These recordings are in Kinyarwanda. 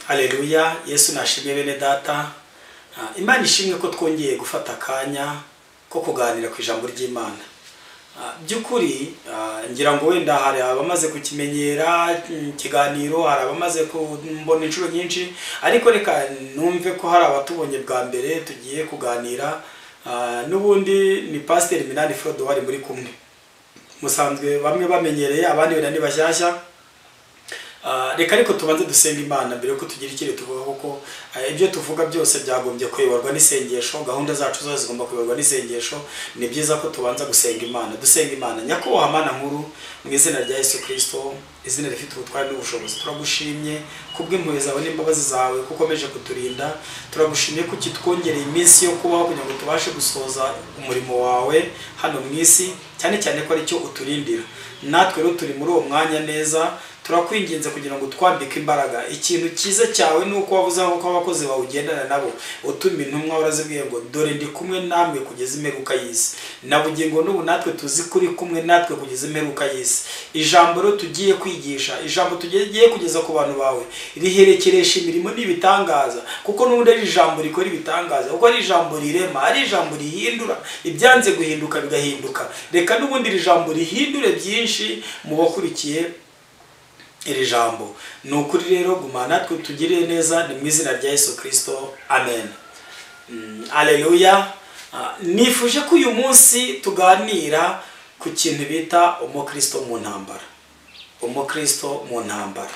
Haleluya, Yesu nashimwe bene data. Imana ishimwe ko twongeye gufata akanya ko kuganira ku ijambo ry'Imana. By'ukuri ngira ngo wenda hari abamaze kukimenyera ikiganiro, hari abamaze kumbona inshuro nyinshi, ariko reka numve ko hari abatubonye bwa mbere tugiye kuganira. N'ubundi ni Pastor Minani Frodo wari muri kumwe, musanzwe bamwe bamenyereye, abandi wenda ni bashyashya. Reka ariko tubanze dusenga Imana mbere yuko tugira ikindi tuvuga, kuko ibyo tuvuga byose byagombye kuyoborwa n'isengesho. Gahunda zacu zose zigomba kuyoborwa n'isengesho. Ni byiza ko tubanza gusenga Imana. Dusenga Imana. Nyakubahwa Mana nkuru, mu izina rya Yesu Kristo, izina rifite ubutware n'ubushobozi, turagushimye kubw'impuhwe zawe n'imbabazi zawe kuko ukomeje kuturinda. Turagushimye ko ukitwongereye iminsi yo kubaho kugira ngo tubashe gusohoza umurimo wawe hano mu isi, cyane cyane ko aricyo uturindira. Natwe rero turi muri uwo mwanya neza, turakwinginze kugira ngo twambike imbaraga. Ikintu cyiza cyawe ni uko wavuze ko abakozi bawe ugendana nabo, utuma intumwa warazibwiye ngo dore ndi kumwe namwe kugeza imperuka y'isi. Na bugingo n'ubu natwe tuzi kuri kumwe natwe kugeza imperuka y'isi. Ijambo rero tugiye kwigisha, ijambo tugiye kugeza ku bantu bawe, riherekeresha imirimo n'ibitangaza, kuko n'ubundi ari ijambo rikora ibitangaza, kuko ari ijambo rirema, ari ijambo rihindura ibyanze guhinduka bigahinduka. Reka n'ubundi iri jambo rihindure byinshi mu bakurikiye iri jambo. Ni ukuri rero guma natwe tugirire neza, ni mu izina rya Yesu Kristo, amen. Haleluya. Nifuje ko uyu munsi tuganira ku kintu bita umukristo mu ntambara. Umukristo mu ntambara.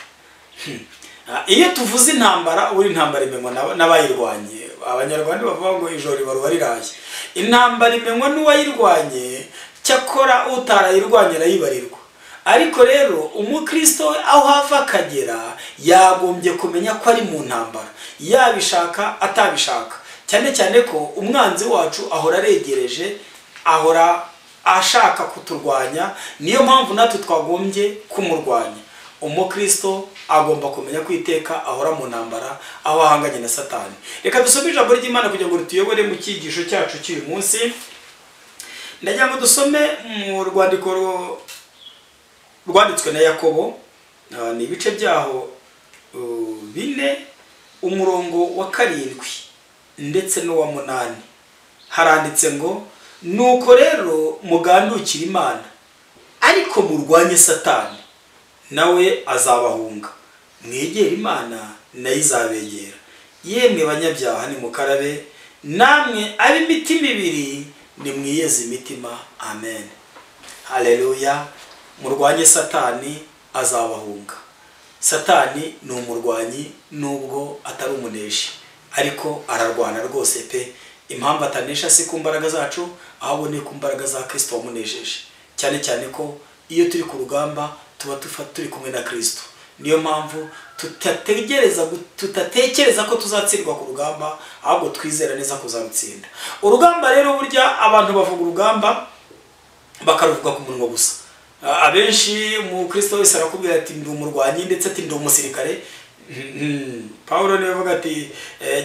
Iyo tuvuze intambara, uri intambara imenywa n'abayirwanye. Abanyarwanda bavuga ngo ijoro riba riraye. Intambara imenywa n'uwayirwanye, cyakora utarayirwanye arayibarirwa. Ariko rero umukristo aho ava akagera yagombye kumenya ko ari mu ntambara, yabishaka atabishaka, cyane cyane ko umwanzi wacu ahora aregereje, ahora ashaka kuturwanya. Niyo mpamvu natwe twagombye kumurwanya. Umukristo agomba kumenya ko iteka ahora mu ntambara, aho ahanganye na Satani. Reka dusome ijambo ry'Imana kugira ngo rituyobore mu cyigisho cyacu cy'uyu munsi. Ndagira ngo dusome mu rwandiko rwanditswe na Yakobo, ni ibice byaho 4, umurongo wa 7 ndetse n'uwa 8. Haranditse ngo nuko rero mugandukire Imana, ariko murwanye Satani, nawe azabahunga. Mwegere Imana, nayo izabegera. Yemwe banyabyaha nimukarabe, namwe ab'imitima ibiri nimwiyeze imitima. Amen. Haleluya. Murwanye Satani azabahunga. Satani ni umurwanyi nubwo atari umuneshi, ariko ararwana rwose pe. Impamvu atanesha si ku mbaraga zacu, ahubwo ni ku mbaraga za Kristo wamunesheje. Cyane cyane ko iyo turi ku rugamba tuba turi kumwe na Kristo. Niyo mpamvu tutatekereza ko tuzatsindwa ku rugamba, ahubwo twizera neza kuzarutsinda. Urugamba rero, burya abantu bavuga urugamba bakaruvuga ku munwa gusa. Abenshi umukristo wese arakubwira ati ndi umurwanyi, ndetse ati ndi umusirikare. Paulo niwe avuga ati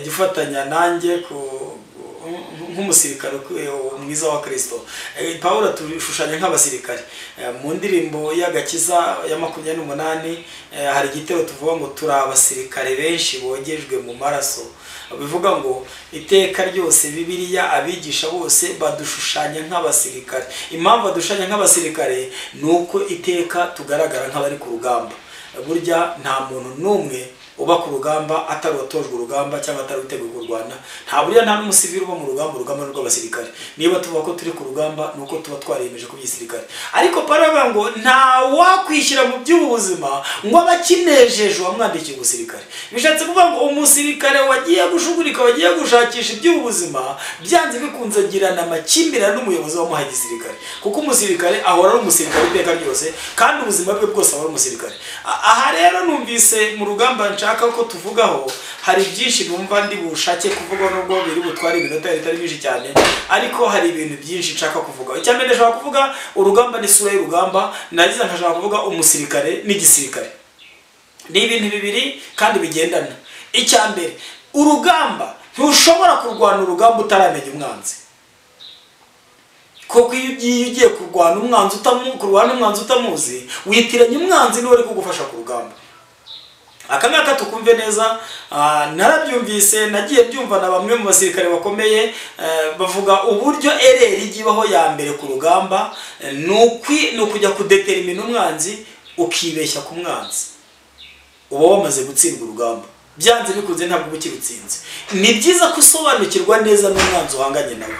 gifatanya nanjye nk'umusirikare mwiza wa Kristo. Paulo atushushanya nk'abasirikare. Mu ndirimbo y'agakiza ya 28 hari igitero tuvuga ngo turi abasirikare benshi bogejwe mu maraso. Bivuga ngo iteka ryose Bibiliya abigisha bose badushushanya nk'abasirikare. Impamvu badushushanya nk'abasirikare ni uko iteka tugaragara nk'abari ku rugamba. Burya nta muntu n'umwe uba ku rugamba atari watojwe urugamba cyangwa atari witeguye kurwana. Nta burya nta n'umusivili uba mu rugamba, urugamba ni rw'abasirikare. Niba tuvuga ko turi ku rugamba ni uko tuba twariyemeje ku by'isirikare. Ariko Paulo avuga ngo nta wakwishyira mu by'ubuzima ngo abakinejeje wamwandikiye umusirikare. Bishatse kuvuga ngo umusirikare wagiye gushugurika, wagiye gushakisha iby'ubuzima, byanze bikunze agirana amakimbirane n'umuyobozi wamuhaye igisirikare. Kuko umusirikare ahora ari umusirikare iteka ryose, kandi ubuzima bwe bwose aba ari umusirikare. Aha rero numvise mu rugamba nshaka ko tuvugaho hari byinshi numva ndi bushake kuvuga, nubwo biri butware iminota itari myinshi cyane, ariko hari ibintu byinshi nshaka kuvuga. Icya mbere ndashaka kuvuga urugamba n'isura y'urugamba, nagize nkashaka kuvuga umusirikare n'igisirikare. Ni ibintu bibiri kandi bigendana. Icya mbere, urugamba ntushobora kurwana urugamba utaramenya umwanzi. Kuko iyo ugiye kurwana umwanzi utamuzi, witiranya umwanzi n'uwo ari kugufasha ku rugamba. Aka ngaka tukumve neza, narabyumvise, nagiye byumva na bamwe mu basirikare bakomeye, bavuga uburyo erreur ijya ibaho ya mbere ku rugamba ni ukujya kudetermina umwanzi, ukibeshya ku mwanzi, uba wamaze gutsindwa urugamba byanze bikunze, ntabwo uba ukirutsinze. Ni byiza gusobanukirwa neza n'umwanzi uhanganye nawe.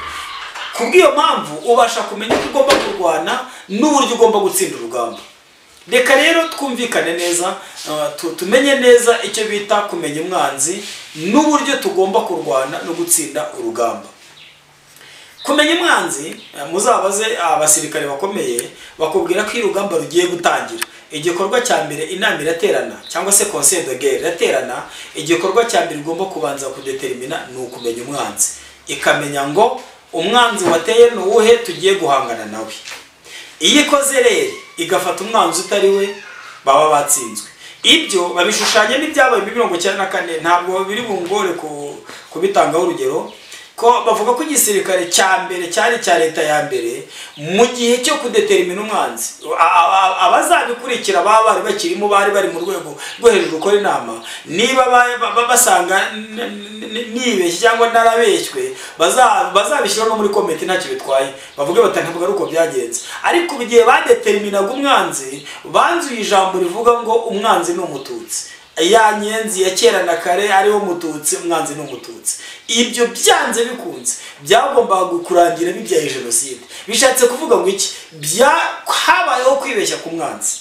Kubw'iyo mpamvu ubasha kumenya uko ugomba kurwana n'uburyo ugomba gutsinda urugamba. Reka rero twumvikane neza, tumenye neza icyo bita kumenya umwanzi n'uburyo tugomba kurwana no gutsinda urugamba. Kumenya umwanzi, muzabaze abasirikare bakomeye, bakubwira ko iyo urugamba rugiye gutangira, igikorwa cya mbere inama iraterana cyangwa se conseil de guerre iraterana, igikorwa cya mbere ugomba kubanza kudetermina ni ukumenya umwanzi, ikamenya ngo umwanzi wateye ni uwuhe tugiye guhangana nawe. Iyo ikoze rero igafata umwanzi utari we, baba batsinzwe. Ibyo babishushanya n'ibyabaye muri 94, ntabwo biri bungore kubitangaho urugero, ko bavuga ko igisirikare cya mbere cyari cya leta ya mbere mu gihe cyo kudetermina umwanzi, abazabikurikira baba bari bakirimo, bari bari mu rwego rwo hejuru gukora inama, niba basanga nibeshye cyangwa narabeshywe, bazabishyira no muri comment, ntacyo bitwaye, bavuge bati ntabwo ari uko byagenze. Ariko mu gihe badeterminaga umwanzi, banzuye ijambo rivuga ngo umwanzi ni umututsi, ya nyenzi ya kera na kare ariwo mututsi, umwanzi ni umututsi. Ibyo byanze bikunze byagombaga kurangira bibyaye jenoside. Bishatse kuvuga ngo iki? Habayeho kwibeshya ku mwanzi.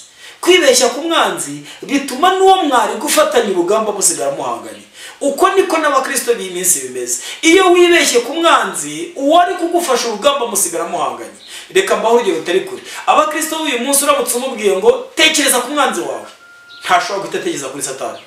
Kwibeshya ku mwanzi bituma n'uwo mwari gufatanya urugamba musigara muhanganye. Uko niko n'abakristo b'iyi minsi bimeze. Iyo wibeshye ku mwanzi, uwari kugufasha urugamba musigara muhanganye. Reka mbahe urugero rutari kure. Abakristo b'uyu munsi uramutse umubwiye ngo tekereza ku mwanzi wawe, ntashobora guhita atekereza kuri Satani.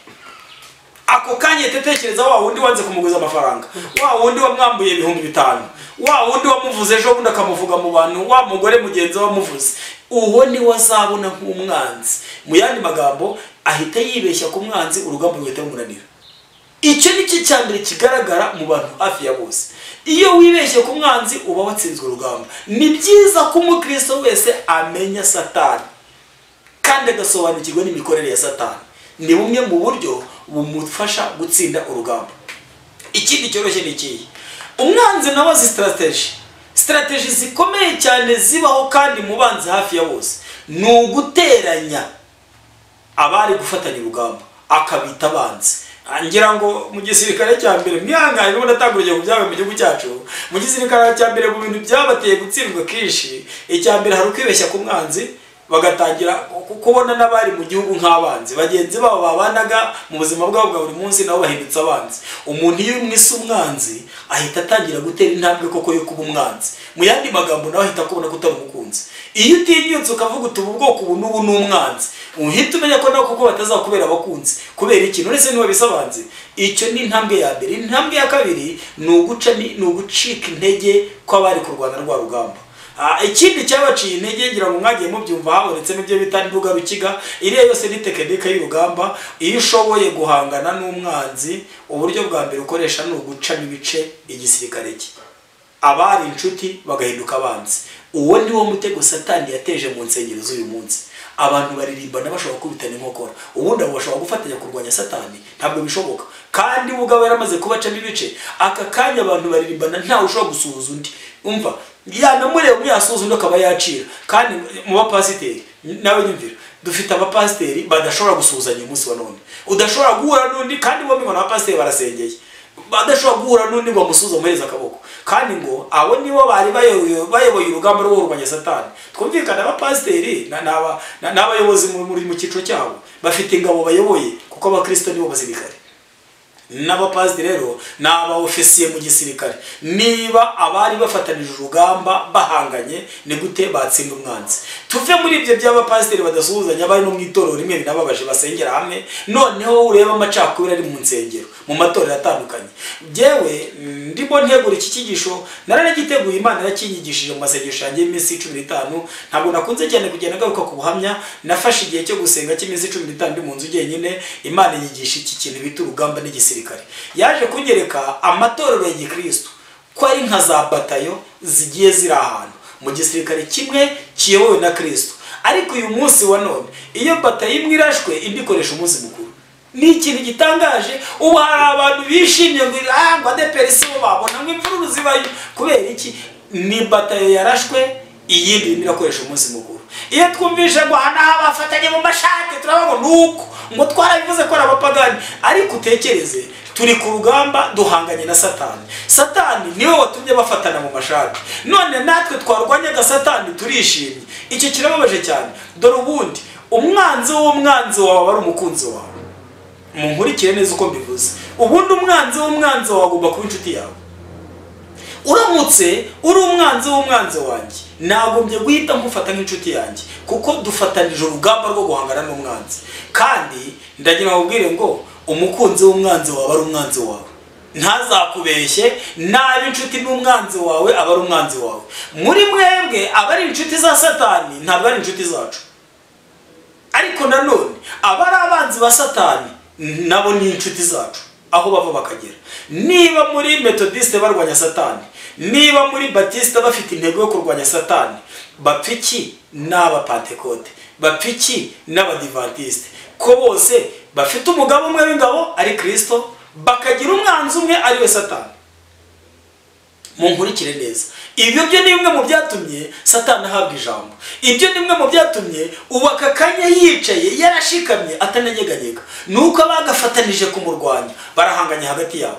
Ako kanya atekereza wa wundi wanze kumuguza amafaranga, wa wundi wamwambuye 5000, wa wundi wamuvuze ejo bundi akamuvuga mu bantu, wa mugore mugenzi we wamuvuze, uwo ni we azabona nk'umwanzi. Mu yandi magambo ahita yibeshya ku mwanzi, urugamba ruhita rumunanira. Icyo ni cyo cya mbere kigaragara mu bantu hafi ya bose. Iyo wibeshye ku mwanzi uba watsinzwe urugamba. Ni byiza ko umukristo wese amenya Satani kandi agasobanukirwa n'imikorere ya Satani. Ni bumwe mu buryo bumufasha gutsinda urugamba. Ikindi cyoroshye ni ikihe? Umwanzi nawe azi strategy. Strategy zikomeye cyane zibaho kandi mu banzi hafi ya bose ni uguteranya abari gufatanya urugamba akabita abanzi. Ngira ngo mu gisirikare cya mbere, mwihangane n'ubundi atanga urugero ku byabaye mu gihugu cyacu, mu gisirikare cya mbere mu bintu byabateye gutsindwa kenshi, icya mbere hari ukwibeshya ku mwanzi, bagatangira kubona n'abari mu gihugu nk'abanzi, bagenzi babo babanaga mu buzima bwabo bwa buri munsi nabo bahindutse abanzi. Umuntu iyo umwise umwanzi ahita atangira gutera intambwe koko yo kuba umwanzi. Mu yandi magambo nawe ahita akubona ko utari umukunzi. Iyo utinyutse ukavuga uti ubu bwoko ubu n'ubu ni umwanzi, uhita umenya ko nawe kuko batazakubera abakunzi. Kubera iki? None se niba bisabanze? Icyo ni intambwe ya mbere. Intambwe ya kabiri ni ugucika intege kw'abari kurwana rwa rugamba. Ikindi cyabaciye intege, ngira ngo mwagiye mubyumva, habonetse n'ibyo bita Nduga Rukiga. Iriya yose ni tekinike y'urugamba. Iyo ushoboye guhangana n'umwanzi, uburyo bwa mbere ukoresha ni ugucamo ibice igisirikare cye, abari inshuti bagahinduka abanzi. Uwo ni wo mutego Satani yateje mu nsengero z'uyu munsi. Abantu baririmbana bashobora gukubitana inkokora, ubundi abo bashobora gufatanya kurwanya Satani, ntabwo bishoboka. Kandi ubwo yaramaze kubacamo ibice, aka kanya abantu baririmbana ntawe ushobora gusuhuza undi. Umva, yanamureba umwe yasuhuza undi akaba yacira. Kandi mu bapasiteri nawe nyumvira, dufite abapasiteri badashobora gusuhuzanya umunsi wa none, udashobora guhura n'undi, kandi bombi ngo n'abapasiteri barasengeye, badashobora guhura n'undi ngo amusuhuze amuhereze akaboko. Kandi ngo abo nibo bari bayoboye urugamba rwo kurwanya Satani. Twumvikana, abapasiteri n'abayobozi mu cyiciro cyabo bafite ingabo bayoboye, kuko abakristo nibo basirikare. N'abapasiteri rero ni abaofisiye mu gisirikare. Niba abari bafatanije urugamba bahanganye, ni gute batsinda umwanzi? Tuve muri ibyo by'abapasiteri badasuhuzanya, bari no mu itorero rimwe binababaje, basengera hamwe. Noneho ureba amacakubiri ari mu nsengero, mu matorero atandukanye. Jewe ndimo ntegura iki cyigisho, nararagiteguye, Imana yarakinyigishije mu masengesho yanjye y'iminsi 15. Ntabwo nakunze cyane kugenda ngaruka ku buhamya, nafashe igihe cyo gusenga cy'iminsi 15 ndi mu nzu jyenyine, Imana inyigisha iki kintu bita urugamba n'igisirikare. Yaje kunyereka amatorero ya gikristo ko ari nka za batayo zigiye ziri ahantu mu gisirikare kimwe kiyobowe na Kristo. Ariko uyu munsi wa none iyo batayo imwe irashwe, indi ikoresha umunsi mukuru. Ni ikintu gitangaje. Ubu hari abantu bishimye ngo ngo ADEPR si bo babona ngo imvururu zibayo. Kubera iki? Ni batayo yarashwe, iyindi irimo irakoresha umunsi mukuru. Iyo twumvise ngo aha n'aha bafatanye mu mashati, turavuga ngo nuko ngo twarabivuze ko ari abapagani. Ariko utekereze, turi ku rugamba duhanganye na Satani. Satani niwe watumye bafatana mu mashati, none natwe twarwanyaga Satani turishimye. Icyo kirababaje cyane. Dore ubundi umwanzi w'umwanzi wawe ari umukunzi wawe. Munkurikire neza uko mbivuze. Ubundi umwanzi w'umwanzi wawe agomba kuba inshuti yawe. Uramutse uri umwanzi w'umwanzi wanjye, nagombye guhita nkufata nk'inshuti yanjye, kuko dufatanije urugamba rwo guhangana n'umwanzi. Kandi ndagira ngo ubwire ngo umukunzi w'umwanzi wawe ari umwanzi wawe, ntazakubeshye. Nabi inshuti n'umwanzi wawe aba ari umwanzi wawe. Muri mwebwe aba ari inshuti za Satani, ntabwo ari inshuti zacu. Ariko nanone aba ari abanzi ba Satani, nabo ni inshuti zacu aho bava bakagera. Niba muri Methodiste barwanya Satani, niba muri Batiste bafite intego yo kurwanya Satani, bapfa iki n'Abapantekote, bapfa iki n'Abadivantiste? Ko bose bafite umugabo umwe w'ingabo ari Kristo, bakagira umwanzi umwe ari we Satani. Munkurikire neza. Ibyo byo ni bimwe mu byatumye Satani ahabwa ijambo. Ibyo ni bimwe mu byatumye ubu aka kanya yicaye yarashikamye atananyeganyega. Nuko abagafatanije kumurwanya barahanganye hagati yabo.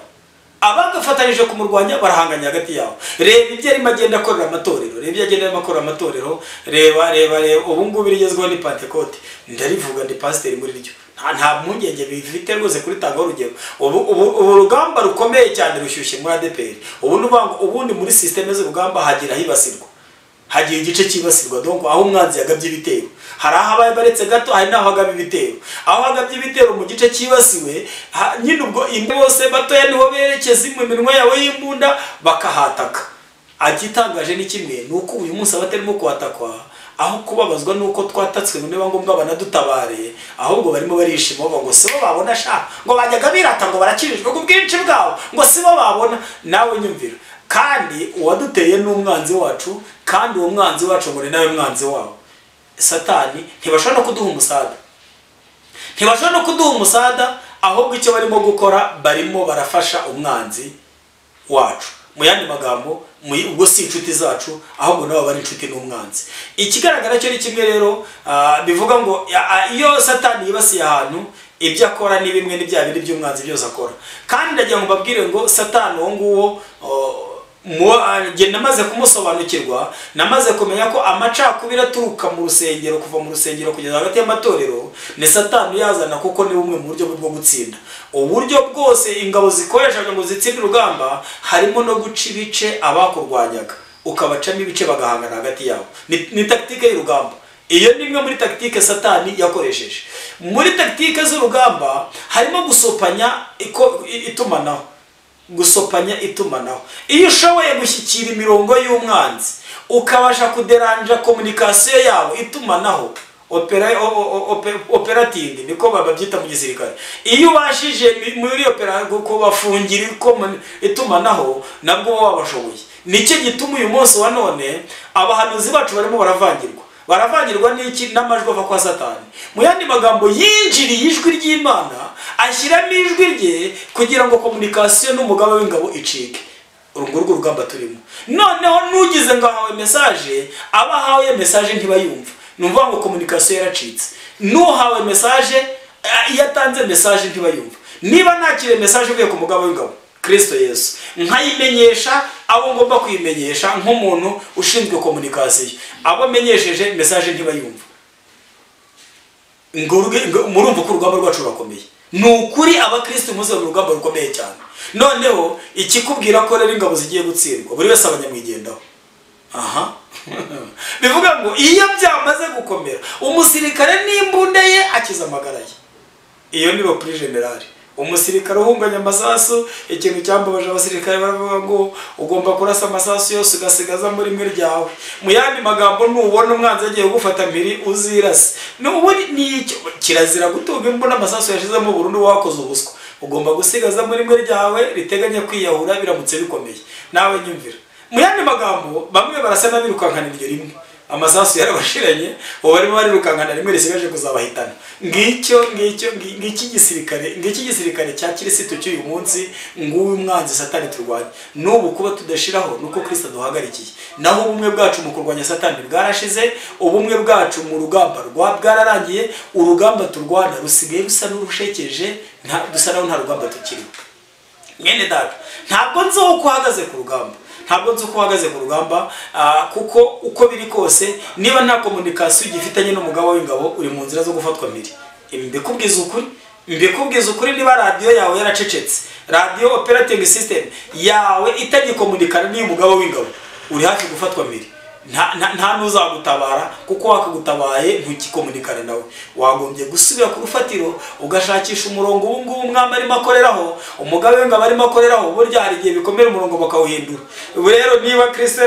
Abagafatanije kumurwanya barahanganye hagati yabo. Reba ibyo arimo agenda akorera amatorero, reba ibyo agenda arimo akorera amatorero, reba reba reba ubu ngubu birigezweho ni Pentecote. Ndarivuga ndi pasiteri muri ryo. Nta mpungenge bifite rwose kuri tanga urugero. Ubu rugamba rukomeye cyane rushyushye muri ADEPR. Ubu nubango ubundi muri systeme z'urugamba hagira hibasirwa. Hagira igice cyibasirwa, donc aho umwanzi yagabye ibitero. Hari aho abaye baretse gato, hari naho agabye ibitero. Aho agabye ibitero mu gice cyibasiwe, nyine ubwo bose batoya niho berekeza iminwa yawe y'imbunda bakahataka. Agitangaje ni kimwe nuko uyu munsi abatarimo kuhatakwa, aho kubabazwa nuko twatatswe ngo niba ngombwa banadutabare, ahubwo barimo barishima bavuga ngo sibo babona sha, ngo bajyaga birata ngo barakirijwe ku bwinshi bwabo, ngo sibo babona. Nawe nyumvira. Kandi uwaduteye n'umwanzi wacu, kandi uwo mwanzi wacu ngo ni nawe mwanzi wabo Satani. Ntibashobora no kuduha umusada, ntibashobora no kuduha umusada, ahubwo icyo barimo gukora barimo barafasha umwanzi wacu. Mu yandi magambo, ubwo si inshuti zacu, ahubwo nabo bari inshuti n'umwanzi. Ikigaragara cyo ni kimwe rero, bivuga ngo iyo Satani yibasiye ahantu, ibyo akora ni bimwe n'ibya bindi by'umwanzi byose akora. Kandi ndagira ngo mbabwire ngo Satani uwo nguwo namaze kumusobanukirwa, namaze kumenya ko amacakubiri aturuka mu rusengero, kuva mu rusengero kugeza hagati y'amatorero, ni Satani yazana, kuko ni bumwe mu buryo bwo gutsinda. Uburyo bwose ingabo zikoresha ngo zitsinde urugamba harimo no guca ibice abakurwanyaga, ukabacamo ibice bagahangana hagati yabo. Ni tactique y'urugamba. Iyo ni imwe muri tactique Satani yakoresheje. Muri tactique z'urugamba harimo gusopanya itumanaho. Gusopanya itumanaho. Iyo ushoboye gushyikira imirongo y'umwanzi, ukabasha kuderanja communication yabo, itumanaho, operating niko babyita mu gisirikare. Iyo ubashije muri opera kubafungira itumanaho, nabwo wabashoboye. Nicyo gituma uyu munsi wa none abahanuzi bacu barimo baravangirwa. Baravangirwa n'iki? N'amajwi ava kwa Satani. Mu yandi magambo, yinjiriye ijwi ry'Imana, ashyiramo ijwi rye kugira ngo communication n'umugaba w'ingabo icike. Uru ngurwo urugamba turimo. Noneho nugize ngo ahawe message, abahawe message ntibayumva. Numva ngo communication yaracitse. Nuhawe message, iyo atanze message ntibayumva. Niba nakire message uvuye ku mugaba w'ingabo Kristo Yesu, nkayimenyesha abo ngomba kuyimenyesha nk'umuntu ushinzwe communication, abo menyesheje message ntibayumva. Murumva ko urugamba rwacu rurakomeye. Ni ukuri abakristo muze mu rugamba rukomeye cyane. Noneho ikikubwira ko rero ingabo zigiye gutsindwa, buri wese abanyamwigendaho. Aha. Bivuga ngo iyo byamaze gukomera, umusirikare n'imbunda ye akiza amagara ye. Iyo ni repli general. Umusirikare uhunganya amasasu, ikintu cyambabaje abasirikare baravuga ngo ugomba kurasa amasasu yose ugasigaza muri rimwe ryawe. Mu yandi magambo, nubona umwanzi agiye gufata mpiri uzirase. N'ubundi ni icyo kirazira gutunga imbunda amasasu yashizemo burundu wakoze ubuswa. Ugomba gusigaza muri rimwe ryawe riteganya kwiyahura biramutse bikomeye. Nawe nyumvira. Mu yandi magambo, bamwe barasa n'abirukankana iryo rimwe. Amasasu yarabashiranye, ubu barimo barirukankana rimwe risigaje kuzabahitana. Ngicyo ngicyo ngiki gisirikare, ngiki gisirikare cya Kirisitu cy'uyu munsi, nguyu umwanzi Satani turwanya. N'ubu kuba tudashiraho nuko Kristo aduhagarikiye. Naho ubumwe bwacu mu kurwanya Satani bwarashize, ubumwe bwacu mu rugamba bwararangiye, urugamba turwana rusigaye rusa n'urushekeje, dusa naho nta rugamba tukiriho. Mwene data, ntabwo nzi uko uhagaze ku rugamba. Ntabwo nzi uko uhagaze ku rugamba, kuko uko biri kose niba nta communication ugifitanye n'umugaba w'ingabo uri mu nzira zo gufatwa mpiri. Mbikubwiza ukuri, mbikubwiza ukuri, niba radio yawe yaracecetse, radio operating system yawe itagikomunikana n'umugaba w'ingabo, uri hafi gufatwa mpiri. Nta nuzagutabara kuko wakagutabaye ntukikomunikana nawe. Wagombye gusubira ku rufatiro ugashakisha umurongo ubu ngubu umwami arimo akoreraho, umugabe w'ingabo arimo akoreraho. Burya hari igihe bikomera umurongo bakawuhindura. Ubu rero niba Kristo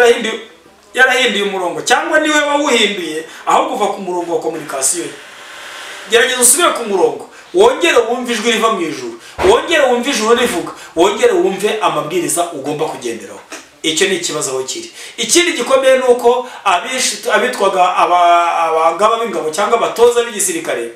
yarahinduye umurongo cyangwa niwe wawuhinduye, aho kuva ku murongo wa communication ye, gerageza usubire ku murongo, wongere wumve ijwi riva mu ijuru, wongere wumve ijuru rivuga, wongere wumve amabwiriza ugomba kugenderaho. Icyo ni ikibazo aho kiri. Ikindi gikomeye nuko abitwaga abagaba b'ingabo cyangwa abatoza b'igisirikare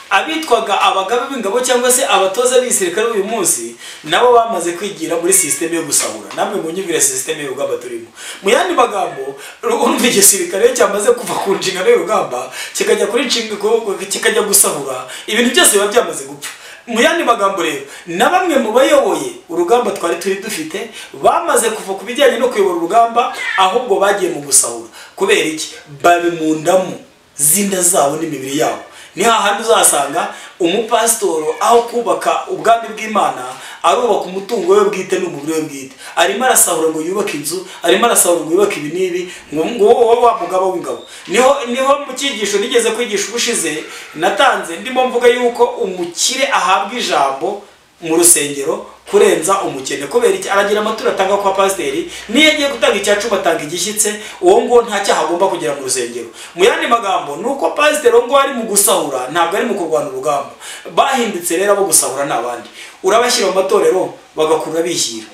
abitwaga abagaba b'ingabo cyangwa se abatoza b'igisirikare uyu munsi nabo bamaze kwigira muri system yo gusahura. Namwe munyumvire system y'urugamba turimo. Mu yandi magambo, urumva igisirikare cyamaze kuva ku nshingano y'urugamba kikajya kuri nshingano kikajya gusahura, ibintu byose biba byamaze gupfa. Mu yandi magambo rero, na bamwe mu bayoboye urugamba twari turi dufite bamaze kuva ku bijyanye no kuyobora urugamba, ahubwo bagiye mu gusahura. Kubera iki? Bari mu ndamu zinda zabo n'imibiri yabo. Ni hahandi uzasanga umupasitoro aho kubaka ubwami bw'Imana arubaka umutungo we bwite n'umubiri we bwite. Arimo arasahura ngo yubake inzu, arimo arasahura ngo yubake ibi n'ibi, ngo wowe wa mugabo w'ingabo. Niho mu cyigisho nigeze kwigisha ubushize natanze ndimo mvuga yuko umukire ahabwa ijambo mu rusengero kurenza umukene. Kubera iki? Aragira amaturo atanga kwa pasiteri, niyo agiye gutanga icyacu batanga igishyitse, uwo ngo nta cyaha agomba kugera mu rusengero. Mu yandi magambo nuko pasiteri ngo ari mu gusahura, ntabwo ari mu kurwana urugamba. Bahindutse rero abo gusahura n'abandi. Urabashyira mu matorero bagakurura bishyira.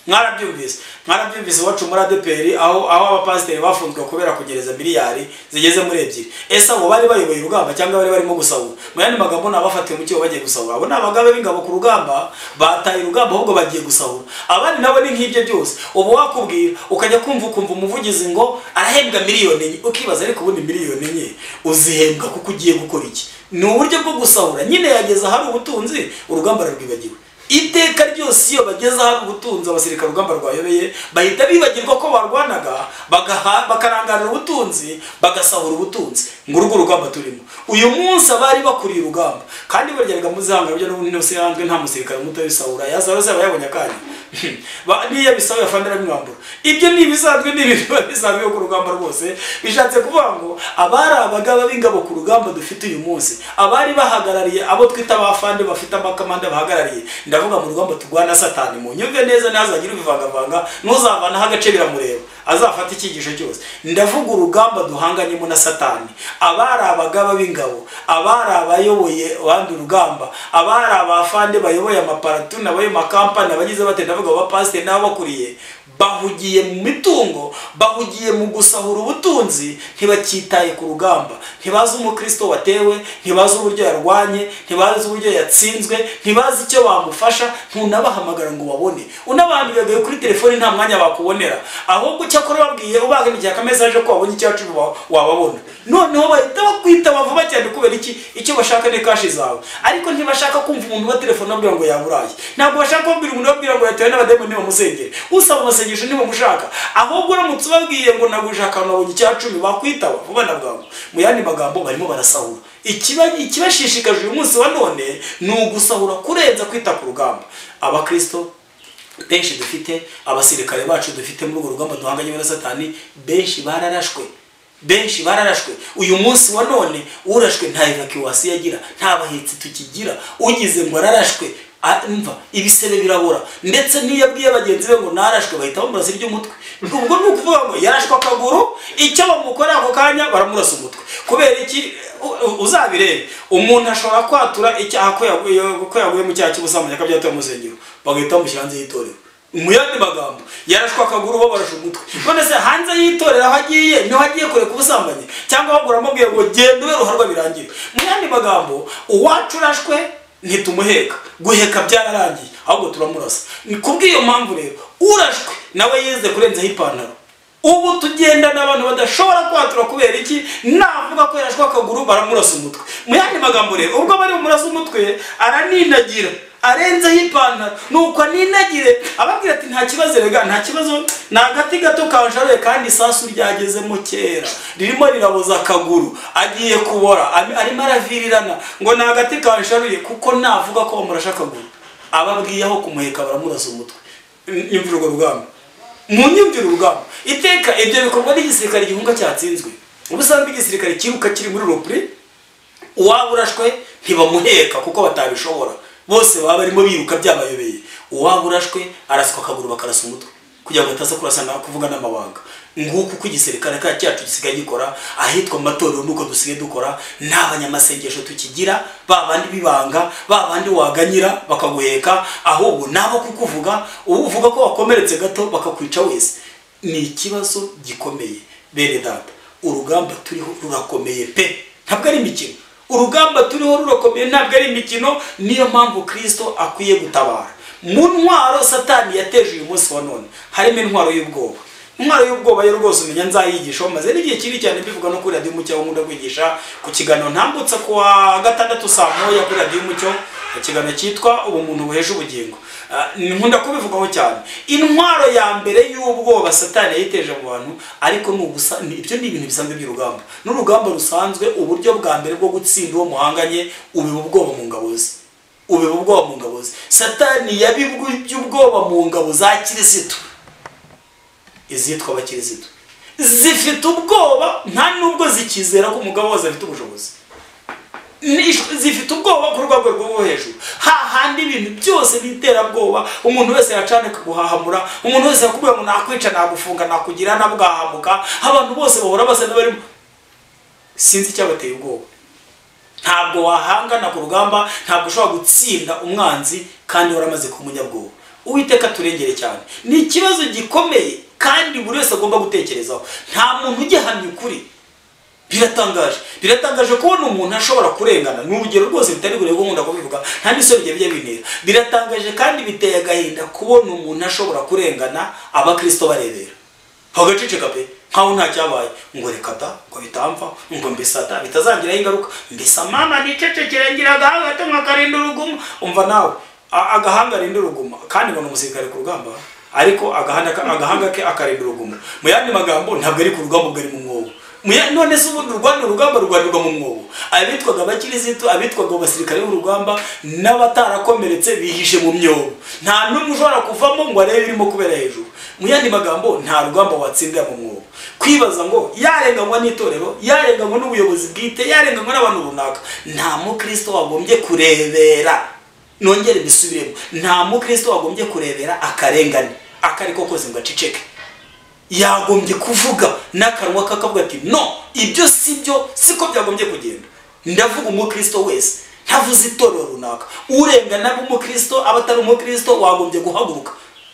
Mwarabyumvise, mwarabyumvise iwacu muri ADPR aho abapasiteri bafunzwe kubera kugereza miliyari zigeze muri 2. Ese abo bari bayoboye urugamba cyangwa bari barimo gusahura? Mu yandi magambo nabafatiye mu cyo bagiye gusahura. Abo nabagabe b'ingabo ku rugamba bataye urugamba ahubwo bagiye gusahura. Abandi nabo ni nk'ibyo byose. Ubu wakubwira ukajya kumva ukumva umuvugizi ngo arahembwa miliyoni 4, ukibaza ariko ubundi miliyoni 4 uzihembwa kuko ugiye gukora iki? Ni uburyo bwo gusahura. Nyine yageza hari ubutunzi urugamba rurwibagiwe. Iteka ryose iyo bageze aho ubutunzi abasirikare urugamba rwayobeye bahita bibagirwa ko barwanaga, bakarangarira ubutunzi, bagasahura ubutunzi. Ngo urwo rugamba turimo uyu munsi abari bakuriye urugamba, kandi baryaga muzihanga byo n'ubundi ntusihanzwe nta musirikare muto yisahura yazarose aba yabonye akanya niyo bisawe afandira bimwambura. Ibyo ni ibisanzwe, ni ibintu bisanzwe ku rugamba rwose. Bishatse kuvuga ngo abari abagaba b'ingabo ku rugamba dufite uyu munsi, abari bahagarariye abo twita abafande bafite amakamanda bahagarariye, ndavuga mu rugamba turwana Satani. Mu nyumve neza ntazagira ubivangavanga, ntuzavanaho agace biramureba, azafata icyigisho cyose. Ndavuga urugamba duhanganyemo na Satani. Abari abagaba b'ingabo, abari abayoboye abandi urugamba, abari abafande bayoboye amaparatuni, abayoboye amakampani, abagize bate, ndavuga abapasiteri n'abakuriye, bahugiye mu mitungo, bahugiye mu gusahura ubutunzi, ntibakitaye ku rugamba. Ntibazi umukristo watewe, ntibazi uburyo yarwanye, ntibazi uburyo yatsinzwe, ntibazi icyo bamufasha, ntunabahamagara ngo babone. Unabahamagaye kuri telefoni nta mwanya bakubonera, ahubwo cyakora babwiye ubaganikiye akameza aje ko wabonye icyacu wababona. Noneho bahita bakwita vuba cyane. Kubera iki? Icyo bashaka ni kashi zawe. Ariko ntibashaka kumva umuntu wa telefone abwira ngo yaburaye, ntabwo bashaka kubwira umuntu abwira ngo yatewe n'abademoni nibamusengere, usaba amasengesho nibamushaka. Ahubwo uramutse ubabwiye ngo nagushaka nabonye icya 10 bakwitaba vuba na bwangu. Mu yandi magambo barimo barasahura. Ikibashishikaje uyu munsi wa none ni ugusahura kurenza kwita ku rugamba. Abakristo benshi dufite, abasirikare bacu dufite muri urwo rugamba duhanganye na Satani, benshi bararashwe. Benshi bararashwe. Uyu munsi wa none urashwe nta evacuation agira, nta bahitsi tukigira. Ugize ngo ararashwe Mva ibisebe birabora, ndetse n'iyo abwiye bagenzi be ngo narashwe bahita bamurasa iry'umutwe. Ubwo ni ukuvuga ngo yarashwe akaguru, icyo bamukora ako kanya baramurasa umutwe. Kubera iki? Uzabirebe, umuntu ashobora kwatura icyaha ko yaguye mu cyaha cy'ubusambanyi akabyatura mu rusengero, bagahita bamushyira hanze y'itorero. Mu yandi magambo, yarashwe akaguru bo barashe umutwe. None se hanze y'itorero aho agiye niho agiye kureka ubusambanyi, cyangwa ahubwo uramubwiye ngo genda ube ruharwa birangire? Mu yandi magambo, uwacu urashwe ntitumuheka, guheka byararangiye, ahubwo turamurasa. Ni kubw'iyo mpamvu rero urashwe nawe yize kurenzaho ipantaro. Ubu tugenda n'abantu badashobora kwatura. Kubera iki? Navuga ko yarashwe akaguru baramurasa umutwe. Mu yandi magambo rero, ubwo bari bumurasa umutwe araninagira, arenzeho ipantaro, nuko aninagire ababwira ati nta kibazo rega, nta kibazo, ni agati gato kansharuye kandi isasu ryagezemo kera, ririmo riraboza akaguru, agiye kubora, arimo aravirirana ngo ni agati kansharuye, kuko navuga ko bamurashe akaguru ababwiye aho kumuheka baramurasa umutwe. Imvura urwo rugamba, mu nyumvira urugamba iteka ibyo bikorwa n'igisirikare gihunga cyatsinzwe. Ubusanzwe igisirikare kiruka kiri muri repli, uwaba urashwe ntibamuheka kuko batabishobora, bose baba barimo biruka byabayobeye. Uwaba urashwe araswa akaguru bakarasa umutwe kugira ngo ataza kurasana kuvuga n'amabanga. Nguko uko igisirikare cyacu gisigaye gikora ahitwa mu matorero, nuko dusigaye dukora. Nta banyamasengesho tukigira, ba bandi bibanga, ba bandi waganyira bakaguheka, ahubwo nabo kukuvuga uvuga ko wakomeretse gato bakakwica wese. Ni ikibazo gikomeye bene data, urugamba turiho rurakomeye pe, ntabwo ari imikino. Urugamba turiho rurakomeye, ntabwo ari imikino. Niyo mpamvu Kristo akwiye gutabara. Mu ntwaro Satani yateje uyu munsi wa none harimo intwaro y'ubwoba. Intwaro y'ubwoba yo rwose umenya nzayigisha, maze n'igihe kibi cyane mbivuga no kuri Radio Umucyo, nkunda kwigisha ku kiganiro ntambutsa ku wa gatandatu saa moya kuri Radio Umucyo, ikiganiro cyitwa Ubumuntu buhesha ubugingo. Nkunda kubivugaho cyane. Intwaro ya mbere y'ubwoba Satani yayiteje mu bantu, ariko ni ibyo ni ibintu bisanzwe by'urugamba. N'urugamba rusanzwe, uburyo bwa mbere bwo gutsinda uwo muhanganye ubiba ubwoba mu ngabo ze. Ubiba ubwoba mu ngabo ze. Satani yabibye ubwoba mu ngabo za Kirisitu, izitwa abakirisitu zifite ubwoba, nta nubwo zikizera ko umugabo wose afite ubushobozi. Zifite ubwoba ku rwego rwo hejuru, hahandi ibintu byose n'iterabwoba, umuntu wese yacana kuguhahamura, umuntu wese yakubwira ngo nakwica, nagufunga, nakugira nabwahamuka. Abantu bose bahora basa n'abarimo, sinzi icyabateye ubwoba. Ntabwo wahangana ku rugamba, ntabwo ushobora gutsinda umwanzi kandi waramaze kumunyabwoba. Uwiteka turengere cyane. Ni ikibazo gikomeye kandi buri wese agomba gutekerezaho. Nta muntu ugihamya ukuri. Biratangaje, biratangaje kubona umuntu ashobora kurengana. Ni urugero rwose bitari kure rwo nkunda kubivuga, nta n'isoni bijya bintera. Biratangaje kandi biteye agahinda kubona umuntu ashobora kurengana abakristo barebera, bagaceceka pe nkaho nta cyabaye, ngo reka da, ngo bitamva, ngo mbisata bitazangiraho ingaruka, mbisa mama nicecekere ngira agahanga gato nkakarinda uruguma. Umva nawe, agahanga arinda uruguma, kandi ngo ni umusirikare ku rugamba, ariko agahanga ke akarinda uruguma. Mu yandi magambo, ntabwo ari ku rugamba, ubwo ari mu mwobo. None se ubundi urugamba rurwanirwa mu mwobo? Abitwaga abakirisitu, abitwaga abasirikare b'urugamba n'abatarakomeretse bihishe mu myobo, nta n'umwe ushobora kuvamo ngo arebe ibirimo kubera hejuru. Mu yandi magambo, nta rugamba watsindira mu mwobo. Kwibaza ngo yarenganywa n'itorero, yarenganywa n'ubuyobozi bwite, yarenganywa n'abantu runaka, nta mukristo wagombye kurebera. Nongere mbisubiremo, nta mukristo wagombye kurebera akarengane akariko kose ngo aceceke. Yagombye kuvuga n'akanwa kakavuga ati no, ibyo si byo, siko byagombye kugenda. Ndavuga umukristo wese, ntavuze itorero runaka. Urengana umukristo aba atari umukristo, wagombye guhaguruka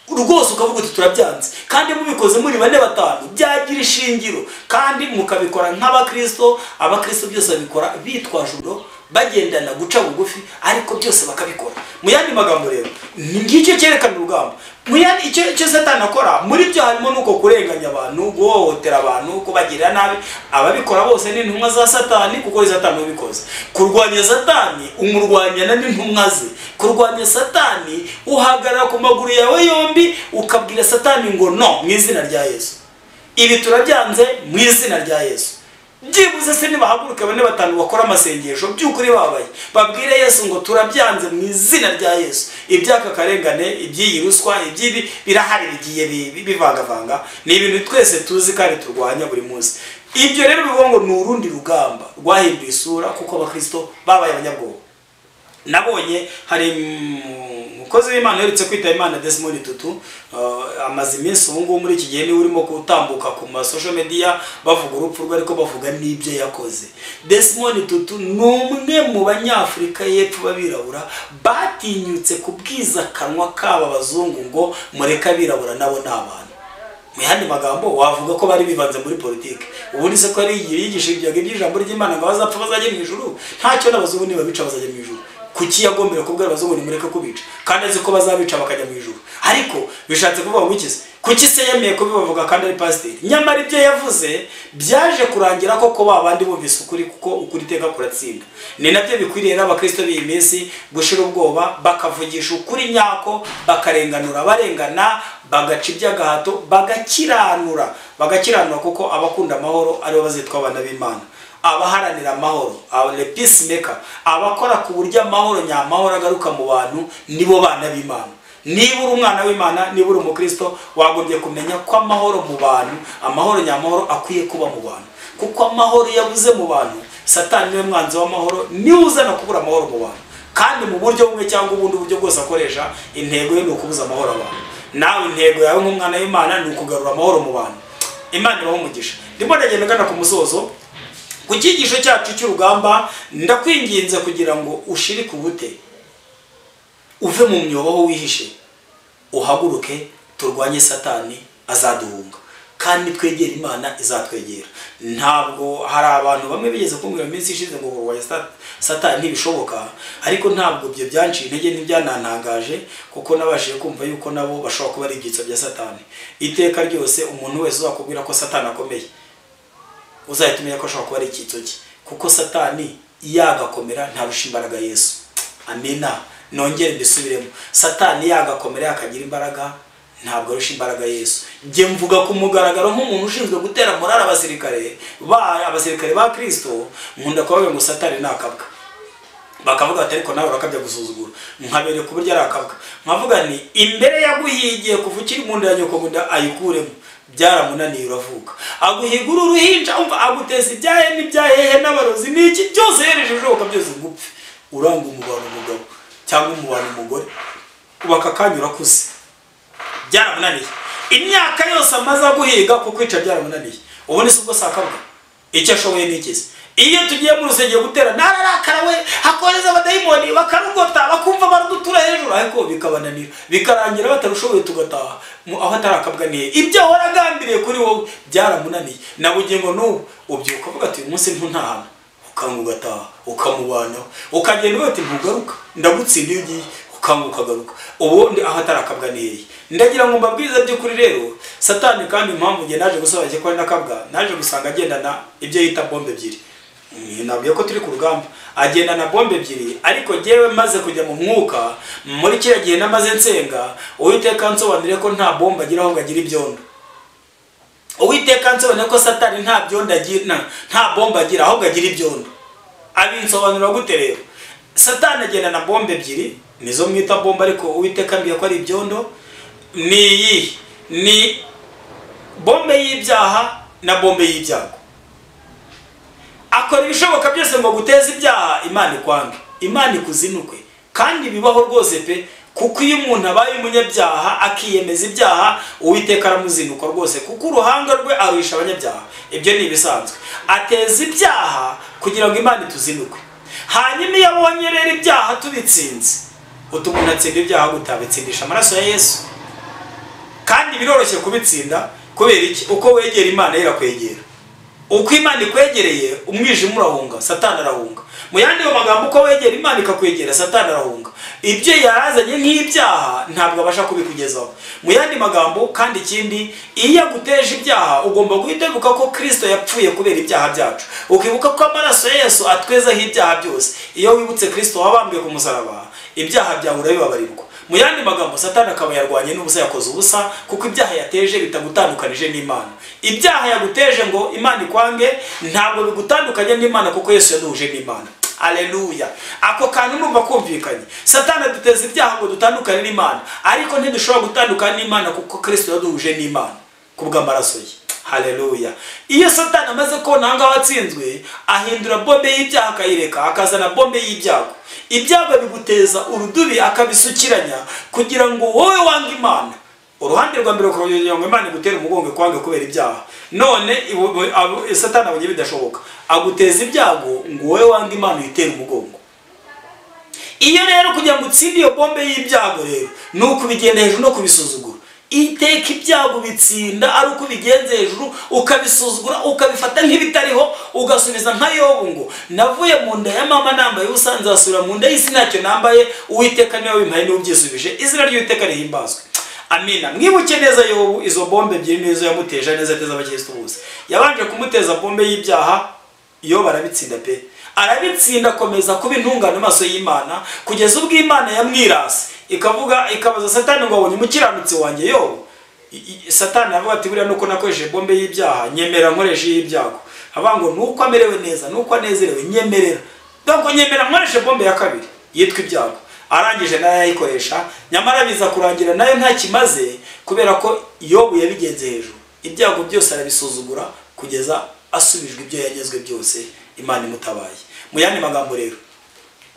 rwose ukavuga uti turabyanze. Kandi mubikoze muri bane batanu byagira ishingiro, kandi mukabikora nk'abakristo. Abakristo byose babikora bitwaje ubwo bagendana guca bugufi, ariko byose bakabikora. Mu yandi magambo rero, ngicyo cyerekana urugamba. Mu yandi icyo Satani akora muri byo harimo nuko kurenganya abantu, guhohotera abantu, kubagirira nabi. Ababikora bose ni intumwa za Satani, kuko Satani ubikoze. Kurwanya Satani umurwanyana n'intumwa ze. Kurwanya Satani uhagarara ku maguru yawe yombi ukabwira Satani ngo no, mu izina rya Yesu. Ibi turabyanze mu izina rya Yesu. Byibuze se nibahaguruke bane batanu bakora amasengesho by'ukuri babaye, babwire Yesu ngo turabyanze mu izina rya Yesu. Ibyaka karengane, iby'iyi ruswa, iby'ibi birahari bigiye bivangavanga, ni ibintu twese tuzi kandi turwanya buri munsi. Ibyo rero bivuga ngo ni urundi rugamba rwahinduye isura, kuko abakristo babaye abanyabwoba. Nabonye hari Umukozi w'Imana uherutse kwitaba Imana Desmond Tutu, amaze iminsi ubu ngubu muri iki gihe niwe urimo gutambuka ku ma social media bavuga urupfu rwe, ariko bavuga n'ibyo yakoze. Desmond Tutu ni umwe mu banyafurika y'epfo b'abirabura batinyutse kubwiza akanwa kabo abazungu ngo mureke abirabura nabo ni abantu. Mu yandi magambo wavuga ko bari bivanze muri politike. Ubundi se ko ari yigisha iby'ijambo ry'Imana ngo abazapfa bazajye mu ijuru, ntacyo n'abazungu nibabica bazajya mu ijuru. Kuki yagombera kubwira abazungu ni mureke kubica kandi azi ko bazabica bakajya mu ijuru? Ariko bishatse kuvuga ngo iki se? Kuki se yemeye kubibavuga kandi ari pasiteri? Nyamara ibyo yavuze byaje kurangira koko ba bandi bumvise ukuri, kuko ukuri iteka kuratsinda. Ni nabyo bikwiriye n'abakristo b'iyi minsi gushira ubwoba, bakavugisha ukuri nyako, bakarenganura abarengana, bagaca iby'agahato, bagakiranura, bagakiranura, kuko abakunda amahoro aribo bazitwa abana b'Imana. Abaharanira amahoro, le peacemaker, abakora ku buryo amahoro nyamahoro agaruka mu bantu, nibo bana b'Imana. Niba uri umwana w'Imana, niba uri umukristo, wagombye kumenya ko amahoro mu bantu, amahoro nyamahoro akwiye kuba mu bantu, kuko amahoro yabuze mu bantu, Satani niwe mwanzi w'amahoro, niwe uzana kubura amahoro mu bantu. Kandi mu buryo bumwe cyangwa ubundi buryo bwose akoresha, intego ye ni ukubuza amahoro abantu. Nawe intego yawe nk'umwana w'Imana ni ukugarura amahoro mu bantu. Imana ibahe umugisha. Ndimo ndagenda ngana ku musozo ku cyigisho cyacu cy'urugamba. Ndakwinginze kugira ngo ushirike ubute, uve mu myobo aho wihishe, uhaguruke turwanye Satani azaduhunga, kandi twegera Imana izatwegera. Ntabwo hari abantu bamwe bigeze kumbwira mu minsi ishize ngo kurwanya Satani ntibishoboka, ariko ntabwo ibyo byanciye intege, ntibyanantangaje, kuko nabashije kumva yuko nabo bashobora kuba ari ibyitso bya Satani. Iteka ryose umuntu wese uzakubwira ko Satani akomeye, uzahita umenya ko ashobora kuba ari icyitso cye, kuko Satani yagakomera ntarusha imbaraga Yesu. Amina. Nongere mbisubiremo, Satani yagakomera yakagira imbaraga ntabwo arusha imbaraga Yesu. Njye mvuga ku mugaragaro nk'umuntu ushinzwe gutera morale abasirikare ba Kristo, nkunda kubavuga ngo Satani nakabwa. Bakavuga ati ariko nawe urakabya gusuzugura, nkabereka uburyo ari akabwa. Nkavuga ni imbere yaguhigiye kuva ukiri mu nda ya nyoko ngo ayikuremo, byaramunaniye uravuka. Aguhigura uruhinja, umva aguteza ibyahe n'ibyahehe n'abarozi n'iki byose, yereje ibishoboka byose ngo upfe. Uranga umubano umugabo cyangwa umubano umugore, ubaka akanya urakuze, byaramunaniye. Imyaka yose amaze aguhiga kukwica byaramunaniye. Ubundi si ubwo sakabwa, icyo ashoboye ni iki? Iyo tugiye mu rusengero gutera, nararakara we, hakoreza abadayimoni bakarugota, bakumva barudutura hejuru, ariko bikabananira, bikarangira batarushoboye tugataha aho atarakabwa nihe. Ibyo ahora agambiriye kuri wowe byaramunaniye. Na bugingo n'ubu ubyuka uvuga ati uyu munsi ntuntahana, ukanga ugataha, ukamubanaho, ukagenda uvuga ati ntugaruka, ndagutsinda iyo ugiye, ukanga ukagaruka. Ubundi aho atarakabwa nihe. Ndagira ngo mbabwize by'ukuri rero, Satani kandi impamvu nge naje gusobanukirwa ko ari nakabwa, naje gusanga agendana ibyo yita bombe ebyiri. Nabwiye ko turi ku rugamba, agendana bombe ebyiri, ariko jyewe maze kujya mu mwuka muri kiriya gihe namaze nsenga, Uwiteka ansobanuriye ko nta bombe agira ahubwo agira ibyondo. Uwiteka ansobanuriye ko Satani nta byondo agira, nta bombe agira ahubwo agira ibyondo. Abinsobanura gute rero? Satani agendana bombe ebyiri, nizo mwita bombe, ariko Uwiteka ambwiye ko ari ibyondo. Ni iyi, ni bombe y'ibyaha na bombe y'ibyago. Akora ibishoboka byose ngo guteza ibyaha, Imana ikwange, Imana ikuzinukwe. Kandi bibaho rwose pe, kuko iyo umuntu abaye umunyabyaha akiyemeza ibyaha, Uwiteka aramuzinuka rwose, kuko uruhanga rwe arusha abanyabyaha. Ibyo ni ibisanzwe. Ateza ibyaha kugira ngo Imana ituzinukwe. Hanyuma iyo abonye rero ibyaha tubitsinze, umuntu atsinda ibyaha gutabitsindisha amaraso ya Yesu. Kandi biroroshye kubitsinda, kubera iki? Uko wegera Imana irakwegera. Uko Imana ikwegereye, umwijima urahunga, Satani arahunga. Mu yandi magambo, uko wegera Imana ikakwegera, Satani arahunga. Ibyo yarazanye nk'ibyaha ntabwo abasha kubikugezaho. Mu yandi magambo, kandi ikindi, iyo aguteje ibyaha ugomba guhita wibuka ko Kristo yapfuye kubera ibyaha byacu, ukibuka ko amaraso ya Yesu atwezaho ibyaha byose. Iyo wibutse Kristo wabambwe ku musaraba, ibyaha byawe urabibabarirwa. Mu yandi magambo, Satani akaba yarwanye n'ubusa, yakoze ubusa, kuko ibyaha yateje bitagutandukanije n'Imana. Ibyaha yaguteje ngo Imana ikwange ntabwo bigutandukanye n'Imana, kuko Yesu yaduhuje n'Imana. Aleluya. Ako kantu numva kumvikanye. Satani aduteza ibyaha ngo dutandukane n'Imana, ariko ntidushobora gutandukana n'Imana kuko Kristo yaduhuje n'Imana kubw'amaraso ye. Haleluya. Iyo Satani amaze kubona aho ngaho atsinzwe, ahindura bombe y'ibyaha akayireka, akazana bombe y'ibyago. Ibyago biguteza urudubi akabisukiranya kugira ngo wowe wange Imana. Uruhande rwa mbere kugira ngo Imana igutere umugongo kwange kubera ibyaha. None Satani abonye bidashoboka, aguteza ibyago ngo wowe wange Imana uyitere umugongo. Iyo rero kugira ngo utsinde iyo bombe y'ibyago rero, ni ukubigenda hejuru no kubisuzugura. Iteka ibyago bitsinda ari uko ubigenze hejuru, ukabisuzugura, ukabifata nk'ibitariho, ugasubiza nka Yobu ngo navuye mu nda ya mama nambaye ubusa, nzasubira mu nda y'isi ntacyo nambaye, Uwiteka niwe wabimpaye niwe ubyisubije. Izina ry'Uwiteka rihimbazwe. Amina. Mwibuke neza Yobu, izo bombe ebyiri nizo yamuteje neza ateza abakristo bose. Yabanje kumuteza bombe y'ibyaha, Yobu arabitsinda pe. Arabitsinda akomeza kuba intungane mu maso y'Imana kugeza ubwo Imana yamwirase, ikavuga, ikabaza Satani ngo abonye umukiranutsi wanjye Yobu. Satani avuga ati buriya nuko nakoresheje bombe y'ibyaha, nyemera nkoreshe y'ibyago. Avuga ngo nuko amerewe neza, nuko anezerewe, nyemerera. Donc nyemera nkoreshe bombe ya kabiri yitwa ibyago. Arangije nayo ayikoresha, nyamara biza kurangira nayo nta kimaze kubera ko Yobu yabigenze hejuru. Ibyago byose arabisuzugura kugeza asubijwe ibyo yanyazwe byose, Imana imutabaye. Mu yandi magambo rero,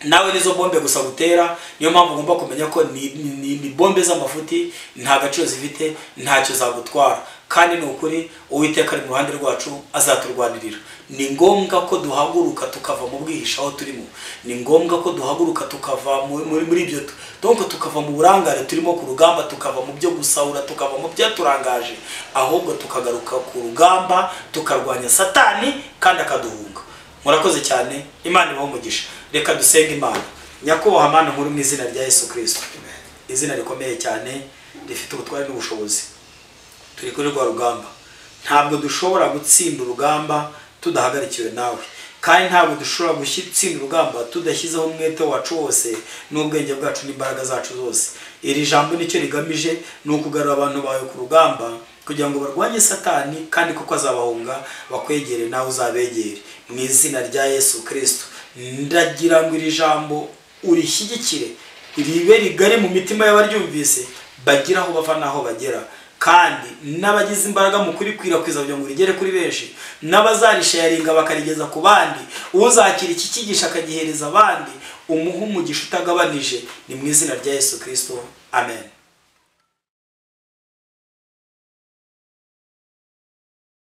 nawe nizo bombe gusa gutera, niyo mpamvu ugomba kumenya ko ni bombe z'amafuti, nta gaciro zifite, ntacyo zagutwara. Kandi ni ukuri Uwiteka ari mu ruhande rwacu, azaturwanirira. Ni ngombwa ko duhaguruka tukava mu bwihisho aho turimo. Ni ngombwa ko duhaguruka tukava muri ibyo, donc tukava mu burangare turimo ku rugamba, tukava mu byo gusahura, tukava mu byaturangaje, ahubwo tukagaruka ku rugamba, tukarwanya Satani kandi akaduhunga. Murakoze cyane, Imana ibahe umugisha. Reka dusenge Imana. Nyakubahwa Mana nkuru, mu izina rya Yesu Kristo, izina rikomeye cyane rifite ubutware n'ubushobozi, turi kuri rwa rugamba. Ntabwo dushobora gutsinda urugamba tudahagarikiwe nawe, kandi ntabwo dushobora gutsinda urugamba tudashyizeho umwete wacu wose n'ubwenge bwacu n'imbaraga zacu zose. Iri jambo nicyo rigamije, ni ukugarura abantu bawe ku rugamba kugira ngo barwanye Satani, kandi kuko azabahunga bakwegere nawe uzabegere. Mu izina rya Yesu Kristo, ndagira ngo iri jambo urishyigikire, ribe rigari mu mitima y'abaryumvise, bagira aho bava n'aho bagera, kandi n'abagize imbaraga mu kurikwirakwiza kugira ngo rigere kuri benshi, n'abazarisharinga bakarigeza ku bandi, uzakira iki cyigisho akagihereza abandi, umuhe umugisha utagabanije. Ni mu izina rya Yesu Kristo, amen.